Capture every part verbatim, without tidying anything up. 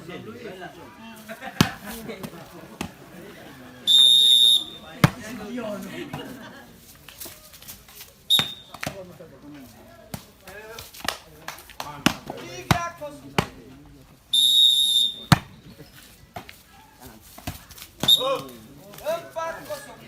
Tiga kosong. Empat kosong.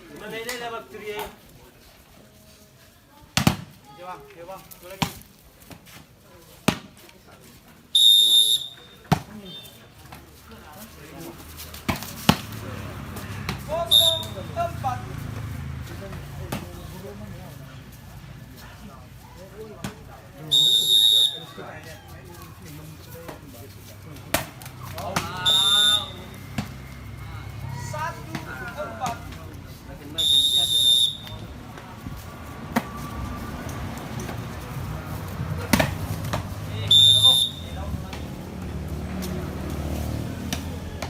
Kosong empat. Satu empat.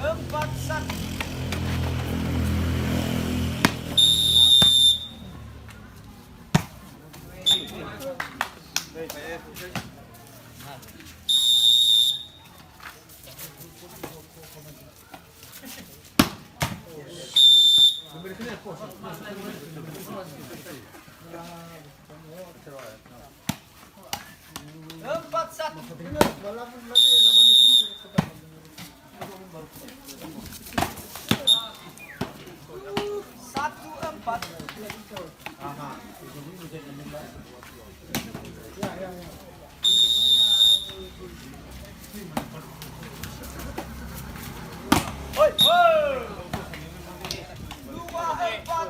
Empat satu. Empat satu. Satu empat. Hoi, hoi. Dua empat.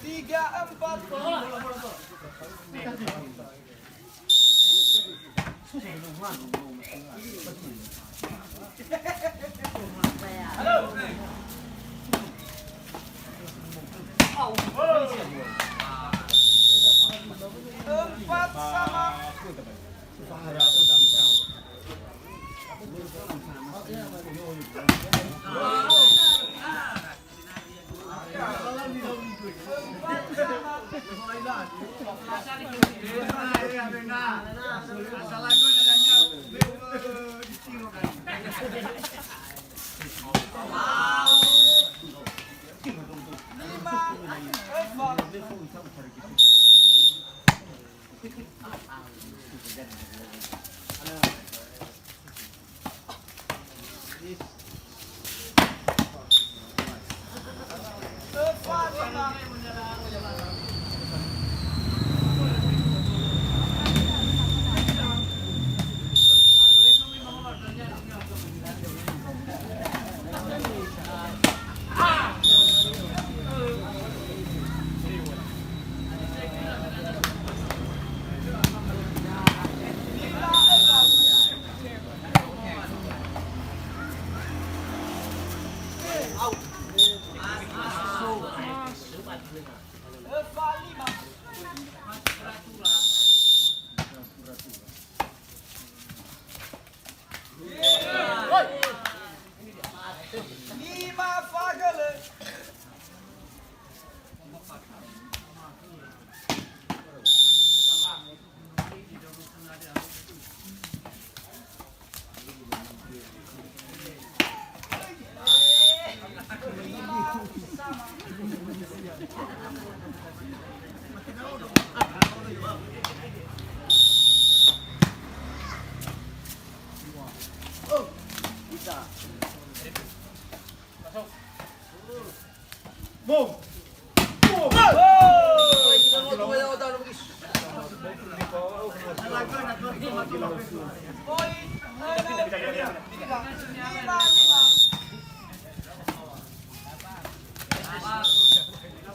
Tiga empat. Empat sama. Lima fagölö.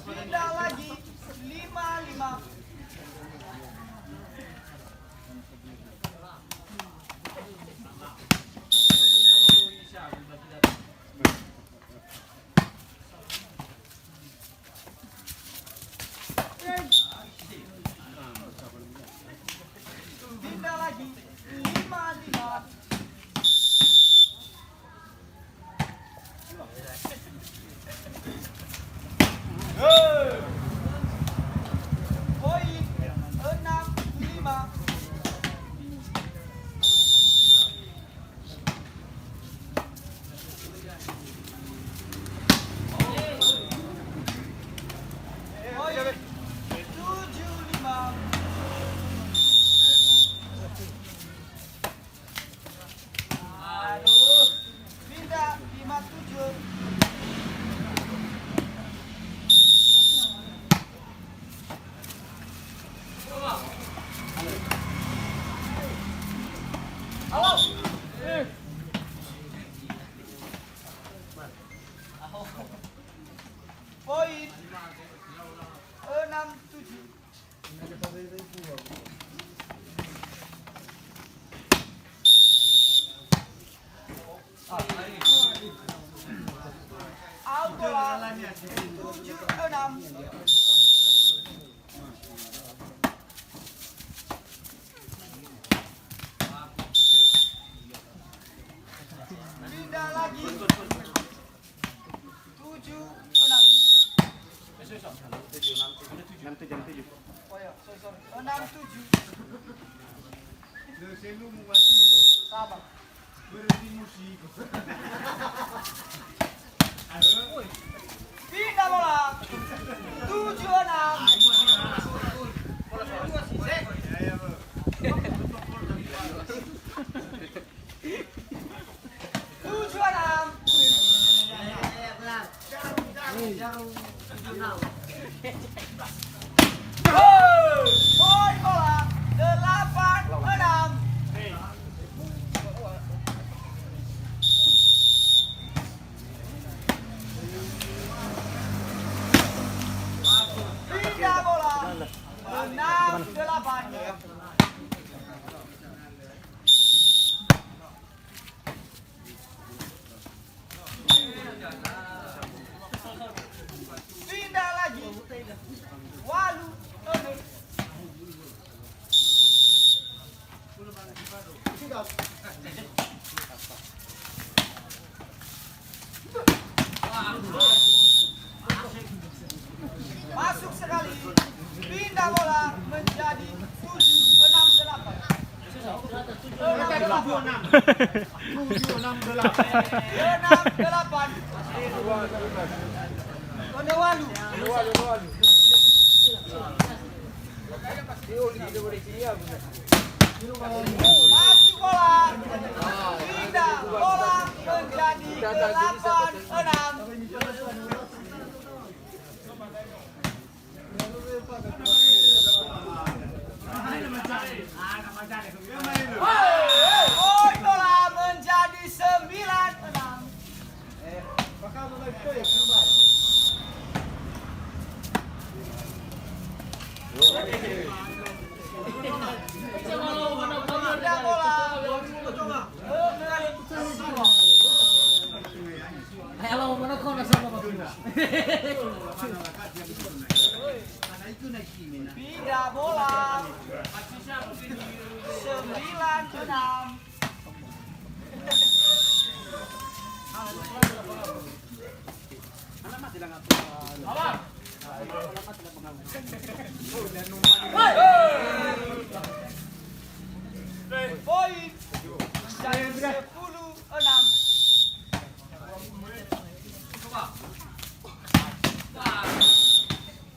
Pindah lagi, lima lima. Pindah lagi, lima lima. Poin enam tujuh. Au bola, tujuh enam. Pindah lagi. Tujuh enam. Enam tujuh, enam tujuh. Oh ya, sorry, sorry. Enam tujuh. Sabar. Pindah bola. Tujuh enam. Tujuh enam. Poin bola, delapan enam. Pindah bola, enam delapan. Pindah lagi. Walu enam. Masuk sekali. Pindah bola menjadi tujuh enam delapan. Tujuh enam delapan. Enam delapan. Enam walu. Masuk bola. Pindah bola menjadi delapan enam. Poin bola menjadi sembilan enam. Pindah bola. Pindah bola. Sembilan enam. Poin menjadi sepuluh enam.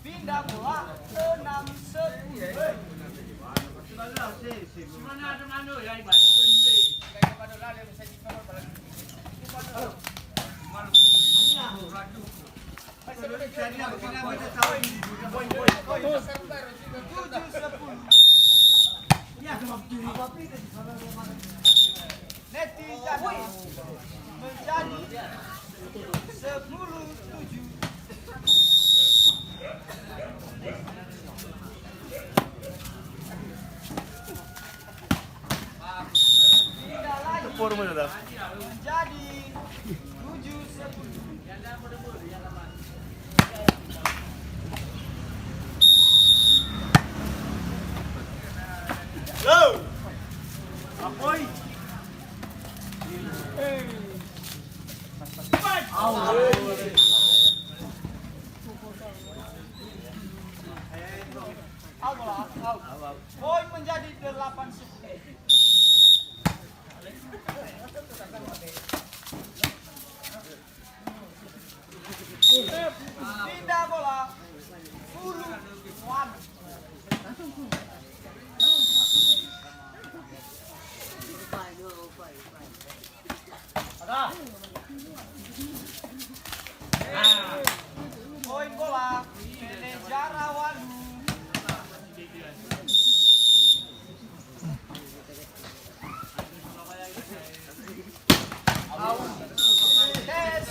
Pindah bola, enam sepuluh. Tujuh sepuluh. Neti Jana menjadi sepuluh tujuh. Pindah lagi menjadi tujuh sepuluh. Halo. Apoi. Poin menjadi delapan sepuluh. Pindah bola. Sepuluh. Tes.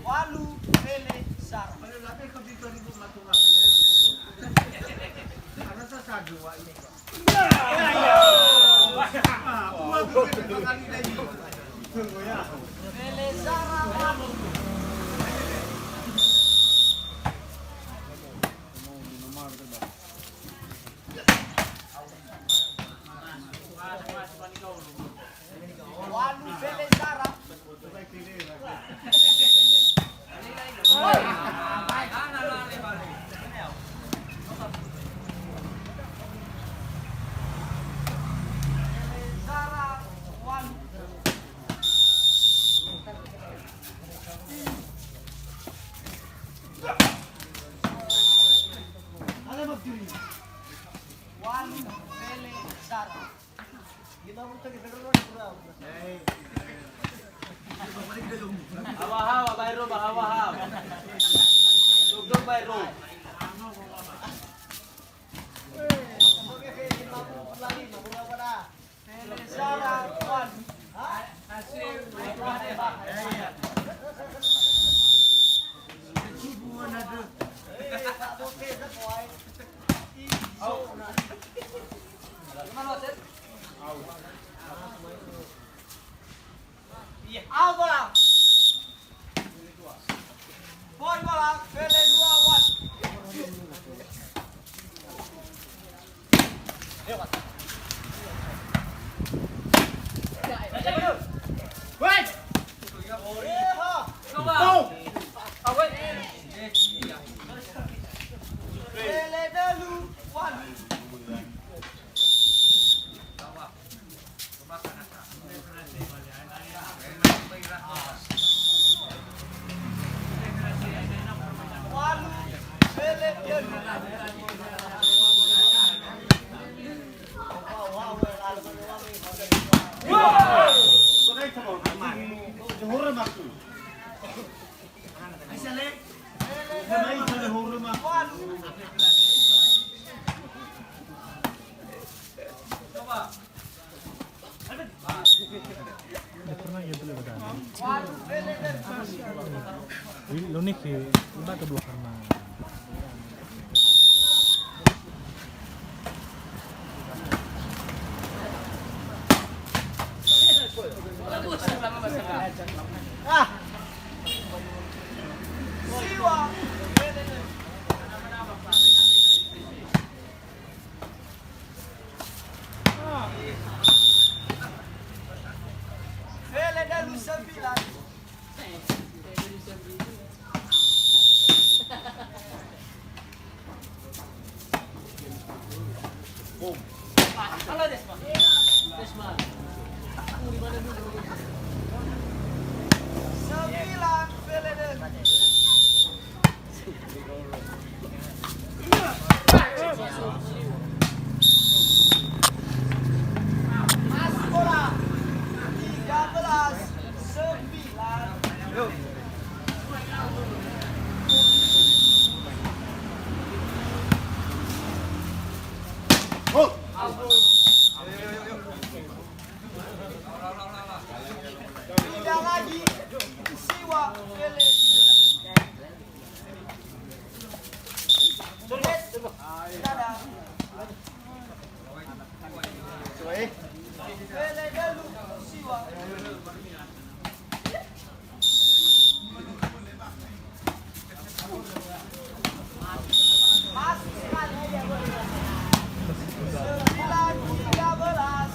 Walu, Fele, Zara. Fele, Zara, walu. Walu, Fele, Zara. Fele, Zara, walu. Walu, Fele, Zara. Hawa-hawa, Baero, ba hawa-hawa. Dodok, Baero. Fele, Zara, walu. Au bola. Poi bola, Fele dua, walu. Nggak pernah ya, belum ada. Ini lo nih, iba kedua karena. Ah. Siwa. Fele dalu sembilan. Sembilan, Fele dalu. Masih bola. Tiga belas sembilan. Tidak lagi. Siwa, Fele. Fele dalu, Siwa. Masih sekali. Sembilan tiga belas.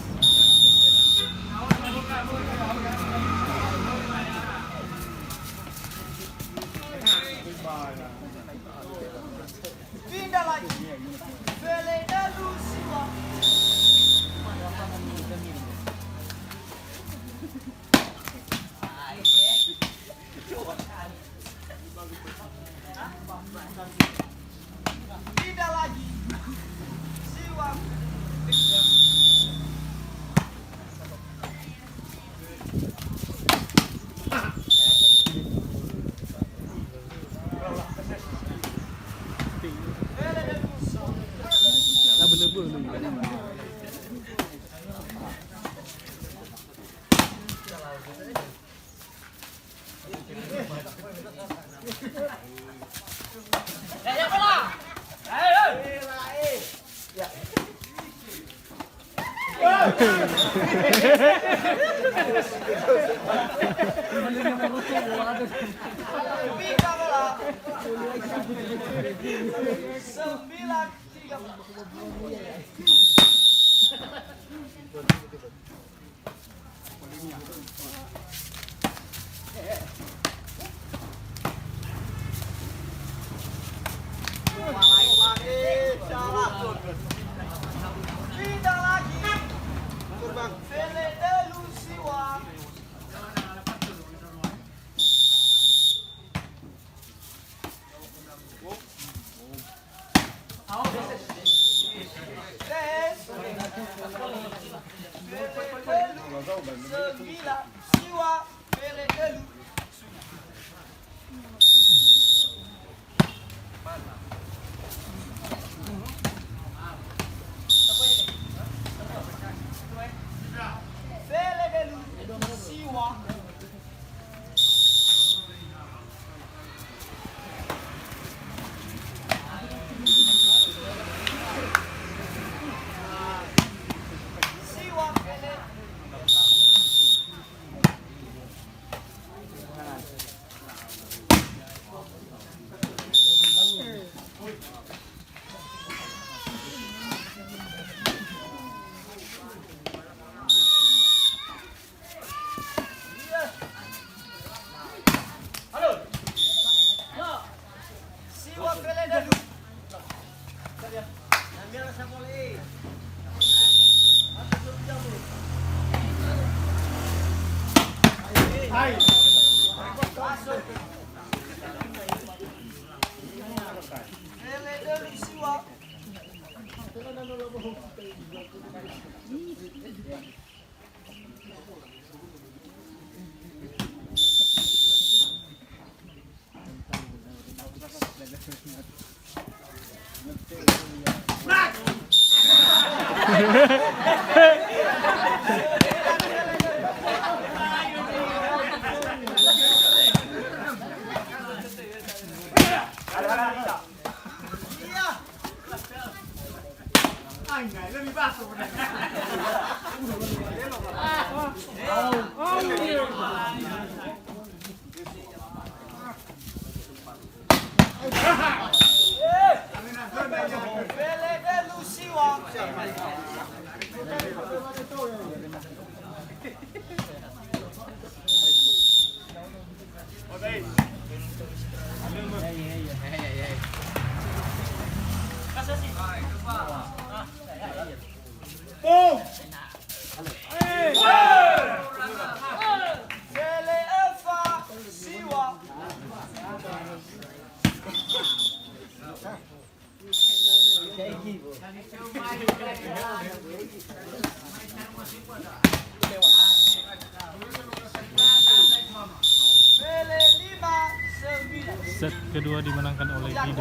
Pindah lagi. Fele dalu, Siwa. Sembilan tiga. Tidak lagi. Fele telu siwa. Sembilan, siwa, fele telu. Fele telu, siwa. Set kedua dimenangkan oleh Guido.